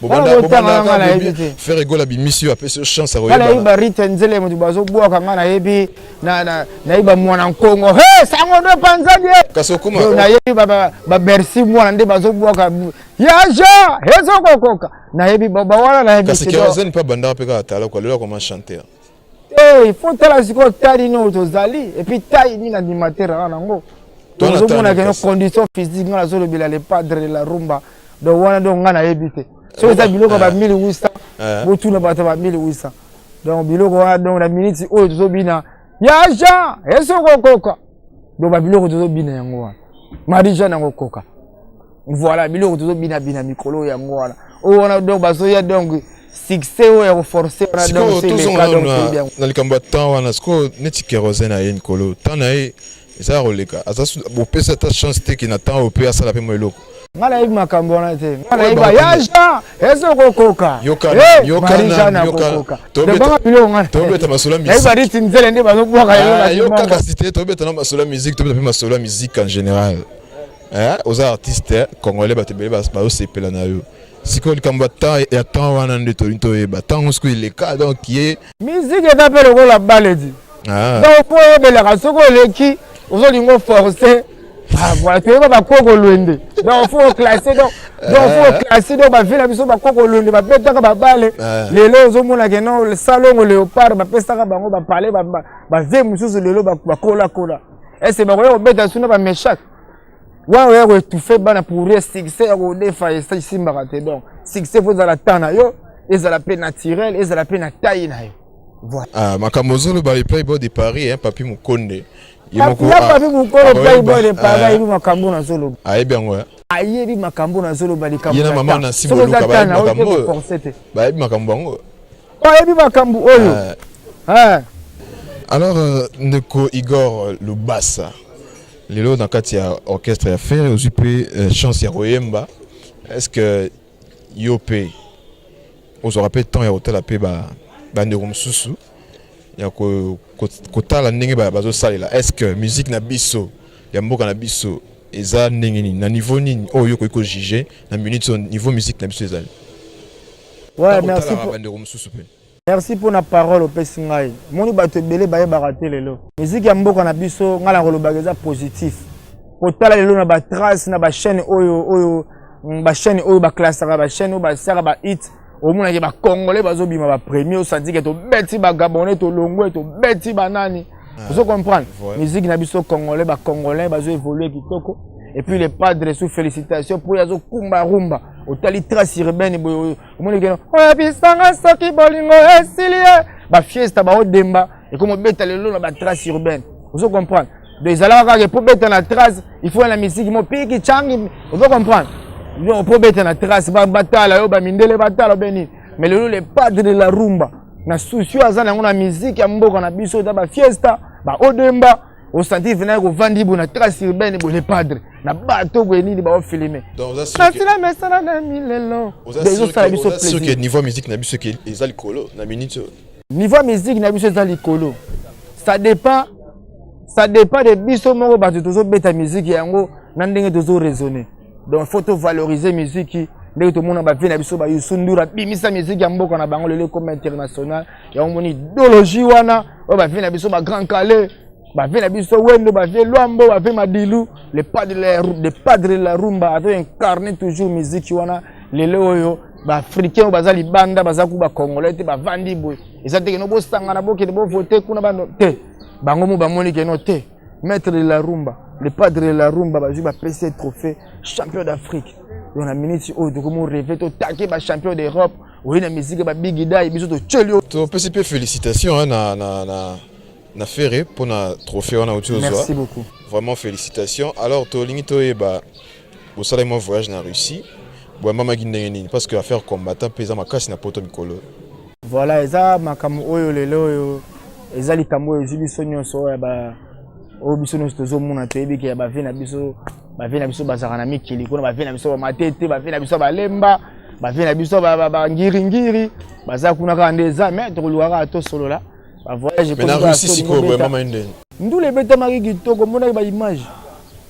Botanga nga nayebi te. Ferre Gola abimisi yo, apesi yo chance ya koyebana. Nayebi ba Rite Nzele moto bazobwaka nga, nayebi nayebi bamwana nkongo he sango ndo epanzani ye. Kasi okoma nayebi babercy mwana nde bazobwaka ya Jean ezokokoka, nayebi bawana nayebi. Kasi Kerosene mpe abandaka mpe kaka tala kwa lelo akoma chanteur. Te, il faut tala sikoyo tali nini oyo tozali et puis taille nini animateur aka nango. Tozomona keno condition physique nga nazolobela le padre de la rumba. Donc wana donc nga nayebi te soki eza biloko ya ba 1800, botuna bato ya ba 1800. Donc biloko wana, donc na minute oyo tozobina ya Jean ezokokoka, donc babiloko tozobina yango wana, Marie Jean yango koka. Voilà, biloko tozobina bina mikolo yango wana oyo wana. Donc bazoya, donc succès oyo ya koforce wana. Donc tozonga na likambo ya temps wana. Sikoyo neti Kérosène aye mikolo, temps na ye eza ya koleka, aza bopesa ata chance te ke na temps oyo mpe asala mpe mwa eloko? Nga nayebi makambo wana te. Nga nayeba ya Jean ezokokoka, Marie Jean akokoka. Banga biloko nga tobeta masolo. Nayebi bariti nzele nde bazobwaka. Yoka kasi te, tobeta na masolo ya musique, tobeta mpe masolo ya musique en général. Oza artiste congolais, bato ebele bazosepela na yo. Sikoyo likambo ya temps wana nde tolingi toyeba ntango sikoyo eleka, donc ye Musique eza mpe lokola baledi. Donc po oyebelaka soki oleki, ozolinga oforce. Ah, voilà, toyeba bakoko lwende. Donc faut oclasse, donc faut oclasse. Donc bavie na biso, bakoko lwende babetaka babale. Lelo ozomona ke non, salongo Léopard bapesaka bango bapale bavie mosusu. Lelo bakolakola ese bakoya kobeta suna bameshak wana, oya koétouffe bana pour rien. Succès ya kodefa esimbaka te. Donc succès faut ezala temps na yo, ezala mpe naturel, ezala mpe na taille na yo. Voilà. Ah, makambo ozoloba, le Playboy de Paris, hein, Papi Mukonde. Ya Papi Mukolo, Playboy de Paris, ayebi makambo nazoloba. Ayebi yango. Ayebi makambo nazoloba, likambo ye na mama na si boluka bayebi makambo, bayebi makambo yango. Ayebi makambo oyo. Alors ndeko Igor Lubasa, lelo na kati ya orchestre ya Ferre ozwi mpe chance ya koyemba. Est ce que yo mpe ozwaka mpe temps ya kotala mpe bandeko mosusu, ya kotala ndenge bazosalela? Est ce que musique na biso ya mboka na biso eza ndenge nini, na niveau nini oyo okoki kojuge na minute oyo niveau musique na biso ezali? Ouais, merci. Bandeko mosusu mpe. Merci mpona parole opesi ngai. Moni bato ebele bayebaka te lelo miziki ya mboka na biso. Ngai na kolobaka eza positif. Kotala lelo na batrace na bachaîne oyo bachaîne oyo baklasaka, bachaîne oyo basaka bahit, omonaki bacongolais bazobima bapremier. Osanti ke tobeti bagabonais, tolongwe, tobeti banani. Ozo comprendre, musique na biso congolais, bacongolais bazo évolue kitoko. Et puis le padre sous félicitation mpo ye azokumba rumba. Otali trace urbaine boye, omoni keno oyebisanga soki bolingo esili ye, bafiesta baodemba ekomi obeta lelo na batrace urbaine. Ozo comprendre, donc ezalaka kaka po beta na trace, il faut na misiki mo piki changi. Ozo comprendre, donc po beta na trace, batala yo, bamindele batala be nini. Mais lelo le padre de la rumba na souci aza nango na musique ya mboka na biso, eza bafiesta baodemba. Osanti vena kovandi boye na trace urbaine boye, le padre na bato boye nini baofilme nasila mesana na milelo, ezosala biso plaisir. Niveau musique na biso eza likolo na minute oyo? Niveau musique na biso eza likolo. Ça dépend, ça dépend de biso moko bato tozobeta musique yango na ndenge tozo raisonner. Donc faut tovaloriser musique ndenge tomona bavie na biso baYoussou N'Dour abimisa musique ya mboka na bango, lelo ekoma international. Yango moni idéologie wana oyo bavie na biso baGrand Kallé, bavie na biso Wendo, bavie Lwambo, bavie Madilu. Le padre de la rumba azo incarne toujours musique wana. Lelo oyo baafricain oyo baza libanda, baza ku bacongolais te, bavandi boye, eza te keno bosangana, bokende bovote kuna bano te. Bango mo bamoni keno te, maître de la rumba, le padre de la rumba, bazwi, bapesi ye trophée champion d'Afrique. Donc na minute oyo tokomi rêve totake bachampion d'Europe oye na musique babigidai biso totyeli yo. Topesi mpe félicitation na Ferre mpona trophée wana oti ozwa. Merci beaucoup. Vraiment félicitations. Alors tolingi toyeba, bosalaki mwa voyage na Russie, boyambamaki ndenge nini? Parce que affaire combattant mpe eza makasi na poto mikolo. Voilà, eza makambo oyo lelo oyo eza likambo oyo ezwi biso nyonso, oyo ba oyo biso nyonso tozomona. Toyebi ke ya bavie na biso, bavie na biso bazalaka na mikili kuna, bavie na biso bamatete, bavie na biso balemba, bavie na biso bangiringiri baza kuna kaka nde eza. Mais tokoluka kaka tosolola bavoyage. Mais na Russie sikoyo boyambamaki ndenge? Ndula ebetamaki kitoko, omonaki baimage.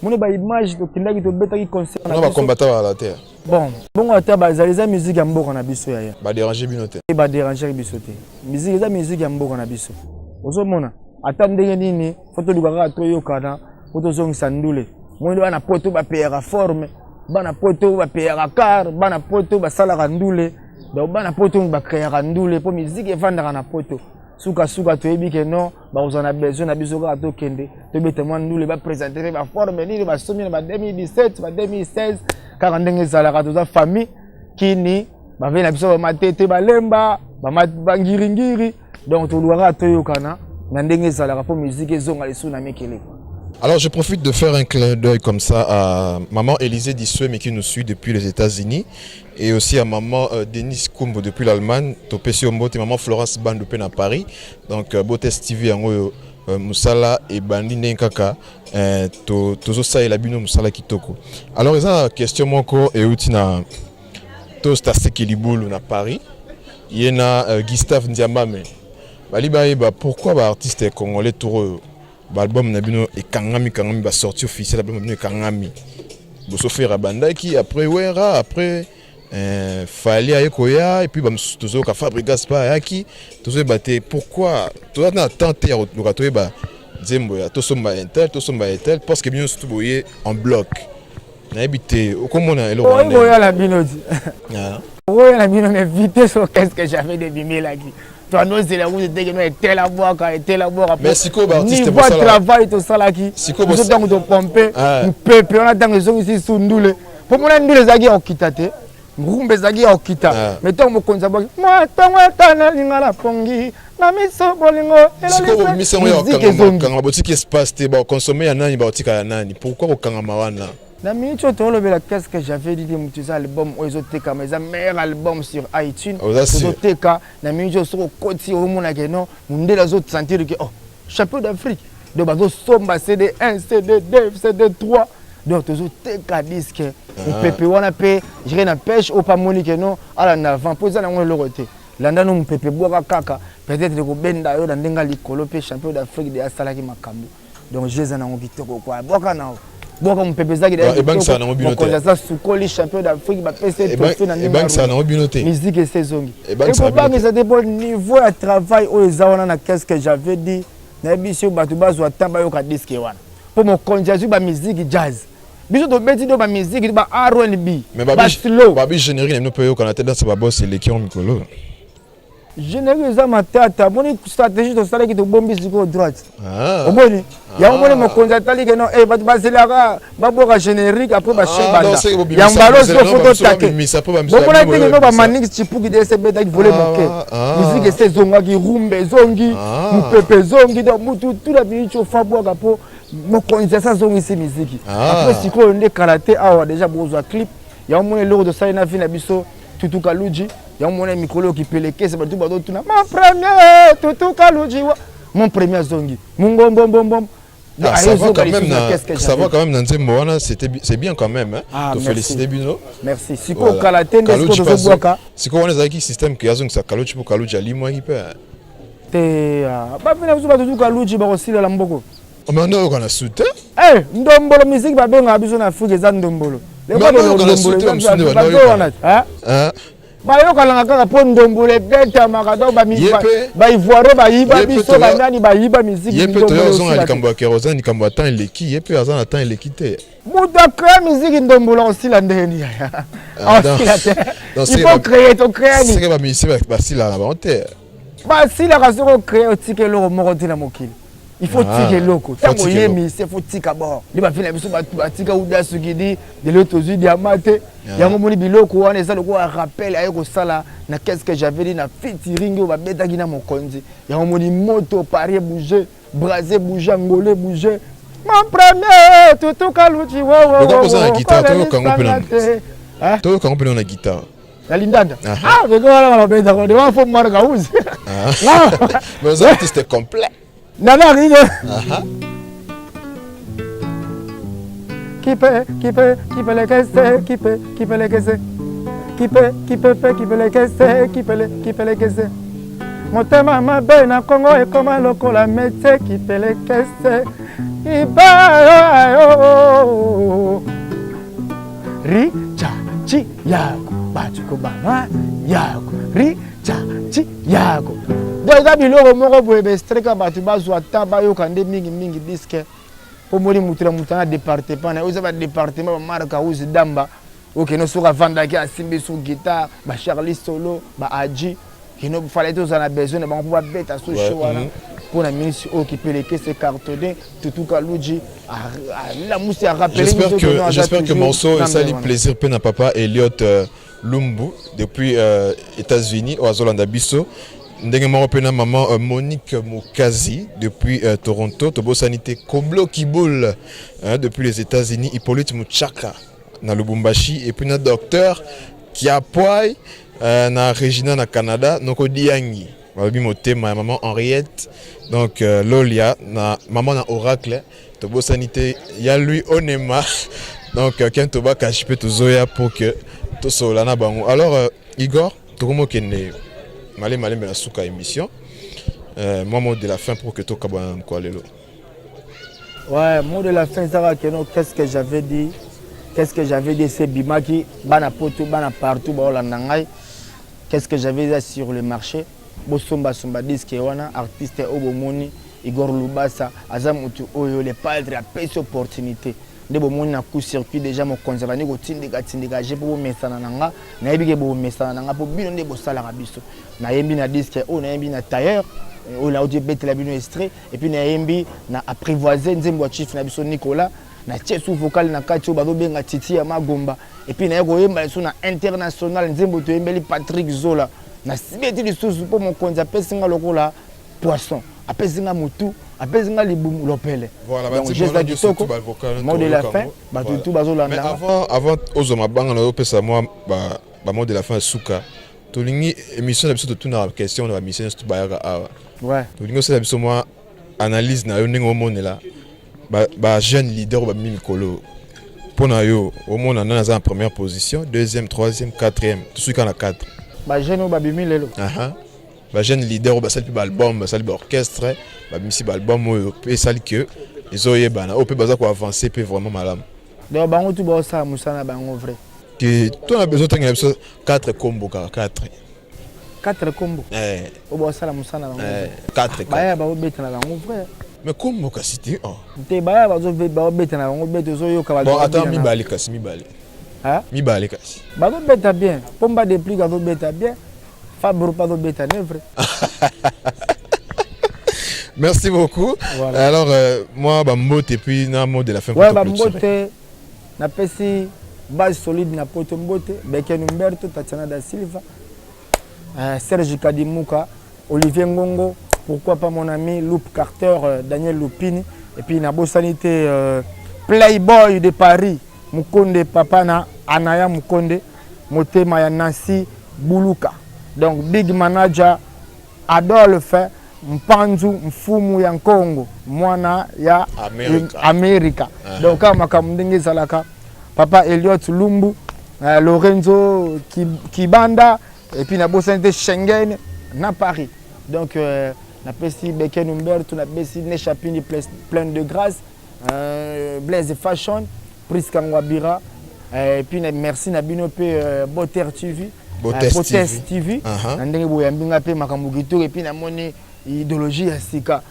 Moni ba image tokendaki tobetaki concert na bacombattant bazala te. Bon, bongo ata bazali, eza musique ya mboka na biso, yaya. Badéranger bino te? Badéranger biso te. Musique eza musique ya mboka na biso. Ozomona ata ndenge nini, fo toluka kaka toyokana po tozongisa ndule. Moni bana poto bapeyaka forme, bana poto bapeyaka car, bana poto basalaka ndule. Donc bana poto bacréaka ndule mpo musique evandaka na poto. Sukasuka toyebi ke non, bakozala na besoin na biso kaka tokende tobeta mwa ndule, baprésente mpe baforme nini basomi na ba 2017, ba 2016, kaka ndenge ezalaka. Toza famille kini, bavei na biso bamatete, balemba, bangiringiri. Donc toluka kaka toyokana na ndenge ezalaka mpo musique ezonga lisusu na mikili. Alors je profite de faire un clin d'œil comme ça à maman Élisée Dissuemi qui nous suit depuis les États-Unis et aussi à maman Denis Kumbo depuis l'Allemagne, Topesi Ombote, maman Florence Bandou à Paris. Donc Botes TV yango musala ebandi ndenge kaka tozosalela bino musala kitoko. Alors eza question moko euti na Tosta Sekeli na Paris, ye na Gustave Ndiambame bali bayeba pourquoi ba artiste congolais tour oyo baalbum na bino ekangami kangami, basortie officielle album na bino ekangami. Boso Ferre abandaki, après Wera, après Fally aye koya, et puis bamosusu tozoyoka Fabregas mpe ayaki. Tozoyeba te pourquoi toza na temps te ya koluka toyeba nzembo ya tosomba un tel, tosomba un tel, parce que bino surtout boye en bloc. Nayebi te okomona eloko. Oya na bino ti oya na bino, mais vitesse oyo, qu'est-ce que j'avais de bimelaki twanozela kutu teke no etela bwaka, etela bwaka. Mais sikoyo baartiste niveau travail tosalaki biso ntango topompe mopepe wana, ntango ezongisi su ndule, mpo mona ndule ezalaki ya kokita te, ngumba ezalaki ya kokita. Mais ntango mokonzi abwaki mwa ntango ata nalinga na pongi na miso bolingo. Sikoyo bobimisi yango ya kokangama, botiki espace te. Bakonsome ya nani, bakotika ya nani? Pourquoi kokangama wana? Na minute oyo tolobela qu'est-ce que j'avais dit te, moto eza album oyo ezotekama, eza meilleur album sur iTunes. Tozoteka na minute oyo. Soki okoti, omona ke non, mondele azosentir ke oh, champion d'Afrique. Donc bazosomba CD 1, CD 2, CD 3. Donc tozoteka disque. Mopepe wana mpe jire na pêche oyo pamoni ke non, ala na avant mpo eza nango eloko te. Landa no mopepe, bwaka kaka, peut-être ekobenda yo na ndenge ya likolo. Mpe champion d'Afrique de asalaki makambo. Donc je eza nango kitoko kwa, bwaka nao, bwaka mopepe ezaki. Ebangisaka nango bino te? Mokonzi aza sukoli champion d'Afrique, bapesi trophée na Ebangisaka nango bino te? Musique ese ezongi, ekobangisa te mpo niveau ya travail oyo eza wana na qu'est-ce que j'avais dit. Nayebi so bato bazwa temps bayoka disque wana, mpo mokonzi azwi bamusique jazz, biso tobeti do bamusique ba R&B, baslow. Babi générique na bino mpe oyokana te, danse babos eleki yango mikolo. Générique eza matata. Moni stratégie tosalaki, tobombi sikoyo droite. Omoni yango, moni mokonzi atali ke non, bato bazelaka babwaka générique après bashebanda yango balosi fo totake. Bomona teke no bamanix chipuki de ese ebetaki vole moke, musique ese ezongaki, rumba ezongi, mopepe ezongi. Donc mutu tula miniti ofa bwaka mpo mokonzi asa azongisi miziki. Après sikoyo nde kala te awa déjà bozwa clip yango. Mona eloko tosali na vie na biso Tutu Kaluji yango. Mona mikolo oyo kipelekese, bato bazotuna mon premier Tutu Kaluji wa mon premier azongi mungombombombo. Ah, ça va quand même na, ça va quand même na nzembo wana, c'était c'est bien quand même hein. Ah, to féliciter bino. Merci. Sikoyo kala te nde sikoyo tozobwaka. Sikoyo wana ezalaki système ke azongisa Kaluji mpo Kaluji alimwaki mpe. Te, bafina biso bato tu Kaluji bakosilela mboko. Mais ndoyoka na su te. Ndombolo, musique babengaka biso na Afrique eza ndombolo. Bayokanaka kaka mpo ndombolo ebetamaka. Donc baivoirien bayiba biso, banani bayiba musique. Ye mpe toyo azonga likambo ya kérosène, likambo ya temps eleki. Ye mpe aza na temps eleki te. Moto acréa musique ndombolo akosila ndenge nini? Akosila te, il faut créer, tocréa nini? Seke bamusicien basilaka na bango te. Basilaka soki ocréa, otika eloko moko te na mokili. Il faut tika eloko ntango oyemi se faut tika bord nde bafili na biso batika uda sukidi. Lelo tozwi diama te. Yango moni biloko wana eza lokola rappel aye kosala na qu'est-ce que j'avais dit na featuring oyo babetaki na mokonzi. Yango moni moto Paris bouge, Brazil bouge, Angolais bouge, mon premier Tutu Kaluji. Oza na guitare, toyokango mpe na guitare. Na lindanda, ah, beko wana balobetaka de wana fo marka uzi. Mais oza artiste complet. Nana rigo. Kipe, kipe, kipelekese, kipe, kipelekese. Kipe, kipepe, kipelekese, kipele, kipelekese. Motema mabe na Kongo ekoma lokola métier, kipelekese. Ipayo ri cha chi yako bato bana yako ri cha chi yako. Donc eza biloko moko boye baestreka bato bazwa ta bayoka nde mingimingi disque mpo moni moto na moto ana departement na ye oza badepartement bamarka uzi damba okende soki avandaki asimbi su guitare bacharli solo baaji kino fallait tozala na besoin na bango mpo babeta so show wana mpo na minisi oyo kipeleke se cartonné Tutu Kaluji alamusi a rappelé. J'espère que morceau esali plaisir mpe na papa Eliot Lumbu depuis États-Unis oyo azolanda biso ndenge moko mpe na maman Monique Mokazi depuis Toronto. Tobosani te Koblo Kibul depuis les États-Unis, Hippolyte Muchaka na Lubumbashi et puis na docteur Kiapoy na Regina na Canada, noko Diangi balobi motema ya maman Henriette, donc Lolia na maman na Oracle. Tobosani te ya lui Onema, donc ken tobakashi mpe tozoya pour que tosolola na bango. Alors Igor, tokomokende malembe malembe na suka émission. Moi, mot de la fin pour que tokabwana na mokolo lelo. Ouais, mot de la fin ezaka keno, qu'est-ce que j'avais dit, qu'est-ce que j'avais dit, c'est bimaki bana poto, bana partout baolanda ngai. Qu'est-ce que j'avais dit sur le marché? Bosombasomba disque wana. Artiste oyo bomoni, Igor Lubasa, aza motu oyo le padre apesi opportunité. Nde bomoni na coup circuit déjà, mokonzi abandi kotindika tindika je mpo bomesana na nga. Nayebi ke bomesana na nga mpo bino nde bosalaka biso. Nayembi na disque oyo, nayembi na tailleur oyo nauti ebetela bino extrait, et puis nayembi na apprivoise nzembo ya chief na biso Nicolas, natie su vocal na kati oyo bazobenga Titi ya Magomba, et puis naye koyemba lisusu na international nzembo toyembeli Patrick Zola. Nasibeti lisusu mpo mokonzi apesi nga lokola poisson, apesi nga motu, apesi nga libumu lopele. Donc geste kitoko. Mot de la fin, bato tu bazolanda. Avant ozwa mabanga na opesa mwa ba mot de la fin ya suka, tolingi émission na biso totunaka question na bamission nyonso tobayaka awa. Tolingi osala biso mwa analyse na yo ndenge omonela ba jeune leader oyo babimi mikolo. Mpo na yo, omona nani aza na première position, deuxième, troisième, quatrième? Tosuki kaka na 4. Bajeune oyo babimi lelo? Bajeune leader oyo basali mpe baalbum, basali baorchestre, babimisi baalbum oyo mpe esali ke ezoyebana, oyo mpe baza koavance mpe vraiment malamu. Donc bango tu baosala mosala na bango vrai. Ke to na besoin tangela biso 4 kombo, kaka 4. 4 kombo oyo baosala mosala na bango? 4. Baya baobeta na bango vrai. Mais kombo kasi te, oh. Te, baya baobeta na bango bete, ozoyoka. Bon, ata mibale kasi, mibale. Mibale kasi. Bazobeta bien. Pomba Déplique azobeta bien, Fabro mpe azobeta ne vrai. Merci beaucoup. Voilà. Alors, moi, bah, mot et puis un mot de la fin. Ouais, bah, mbote, napesi base solide na poto mbote, Beken Umberto, Tatiana da Silva, Serge Kadimuka, Olivier Ngongo, pourquoi pas mon ami Loup Carter, Daniel Lupini, et puis nabosani te Playboy de Paris, Mukonde, papa na Anaya Mukonde, motema ya Nancy Buluka. Donc big manager Adolphe Mpanzu Mfumu ya Nkongo, mwana ya Amerika. Amerika. Donc kaka makambo ndenge ezalaka, papa Eliot Lumbu, Lorenzo Kibanda, et puis nabosani te Schengen na Paris. Donc napesi Beken Umberto, napesi Nechapini pleine de grâce, Blaise Fashion, Priska Ngwabira, et puis merci na bino mpe Boter TV. Botes. Botes TV. TV. Na ndenge boyambi nga mpe makambo kitoko, et puis namoni idéologie ya sika.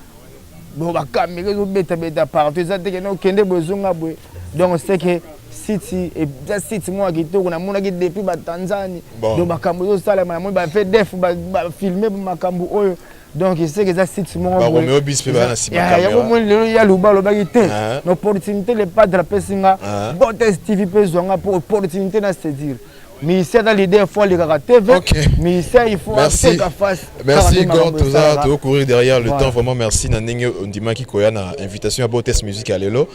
Bon, bakamera ezobetabeta partout, eza te kende okende boye, ezonga boye. Donc c'est que site eza site moko ya kitoko namonaki depuis batanzanie. Donc makambo ezosalema, namoni bavdf bafilme makambo oyo. Donc c'est que eza site moko. Baromeo bis mpe baa na nsima. Yango moni lelo ya Luba alobaki te na opportunité le padre apesi nga. Botes TV mpe ezwanga mpo opportunité na c'est-à-dire musicien aza leader, faut alekaka TV. Musicien, il faut ateka face. Merci Igor, toza tocourir derrière le temps. Vraiment merci na ndenge ondimaki koya na invitation ya Botes Musique ya lelo.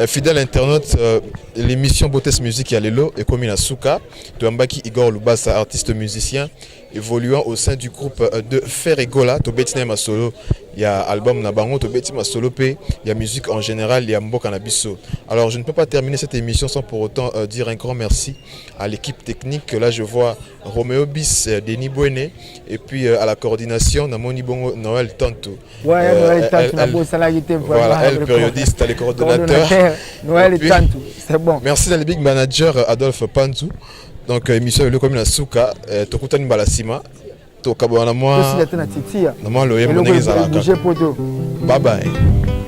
Fidèle internaute, l'émission Botes Musique ya lelo ekomi na suka. Toyambaki Igor Lubasa, artiste musicien. Évoluant au sein du groupe de Ferre Gola. Tobeti na masolo ya album na bango, tobeti masolo pe ya musique en général ya mboka na biso. Alors, je ne peux pas terminer cette émission sans pour autant dire un grand merci à l'équipe technique. Là, je vois Roméo Bis, Denis Bouene, et puis à la coordination namoni bongo Noël Tantou. Ouais, Noël Tantou, na Voilà, elle periodiste, les coordonnateurs. Noël Tantou, c'est bon. Merci à le big manager Adolphe Pantou. Donc émission eloko na suka, tokutani mbala nsima, tokabwana mwa na mwa loyembo ndenge ezalaka. Bye bye.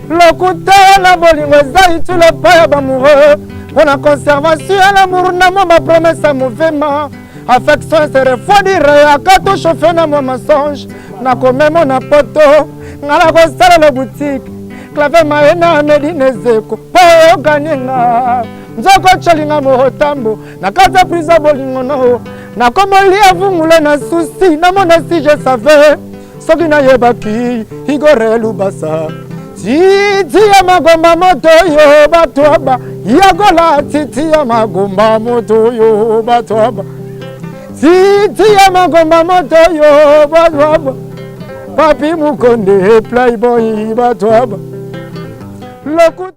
Lokuta na bolingo eza utile epai ya bamoureux mpo na conservation ya l'amour na mwa bapromese ya movema. Affection se refroidir aka tochauffe na mwa mensonge. Nakomemo na poto, nga nakosalela boutique clave mayena medine ezeko mpo oyokani nga nzoko tyolinga motambo na kati ya prison. Bolingo no nakomolia vungule na susi namona. Si je savais, soki nayebaki, Igor Lubasa, titi ya magomba moto oyo bato aba yagola, titi ya magomba moto oyo bato aba, titi ya magomba moto oyo bato aba, Papi Mukonde, playboy, bato aba lokuta.